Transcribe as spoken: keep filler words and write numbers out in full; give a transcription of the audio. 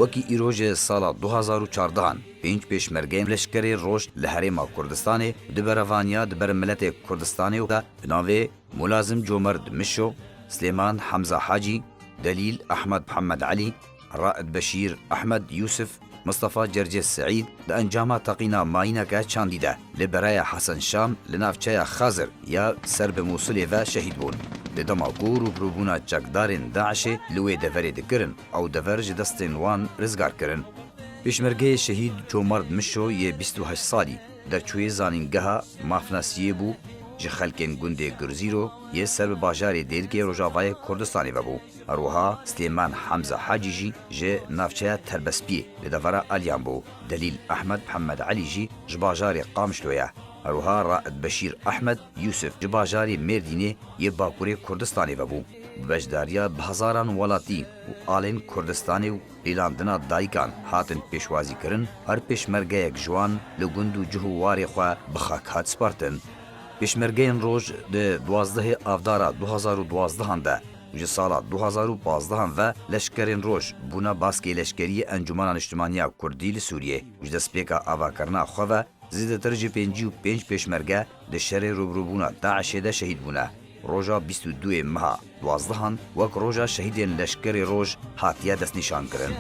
Wekî îro ji sala du hazar û çardehan pênc pêşmergeyên leşkerê roj li Herêma Kurdistanê di berevaniya di ber miletê Kurdistanê de bi navê Mulazim Comerd Mişo, Silêman Hemza Hacî, Delîl Ehmed Mihemed Elî, Raed Beşîr Ehmed Yûsif, Mistefa Cercê Seîd di encama teqîna mayîneke çandî de li Beraya Hesen Şam li navçeya Xazir ya ser bi Mûsilê ve şehîd bûn. Di dema ku rûbirûbûna çekdarên DAIŞê li wê deverê dikirin, ew dever ji destên wan rizgar kirin. Pêşmergeyê şehîd Comerd Mişo yê bîst û heşt salî, derçûyê zanîngeha mafnasiyê bû, ji xelkên gundê Gurzîro yê ser bi bajarê Dêrikê Rojavayê Kurdistanê ve bû. Her wiha Silêman Hemza Hacî jî ji navçeya Terbespiyê li devera Aliyan bû. Delîl Ehmed Mihemed Elî jî ji bajarê Qamişlo ye. Her wiha Raed Beşîr Ehmed Yûsif ji bajarê Mêrdînê yê Bakurê Kurdistanê ve bû. Bi beşdariya bi hezaran welatî û alên Kurdistanê û lîlandina dayikan hatin pêşwazî kirin, her pêşmergeyek ji wan li gund û cih û warê xwe bi xak hat spartin. Pêşmergeyên roj di duwazdehê Avdara du hazar û duwazdehan de û ji sala du hazar û pazdehan ve leşkerên roj bûne baskê leşkerî yê Encûmena Niştimaniya Kurdî li Sûriyê û ji destpêka avakirina xwe ve zêdetir ji pêncî û pênc pêşmerge di şerê rûbirûbûna DAIŞê de şehîd bûne. Roja bîst û duyê meha duwazdehan wek roja şehîdên leşkerê roj hatiye destnîşankirin.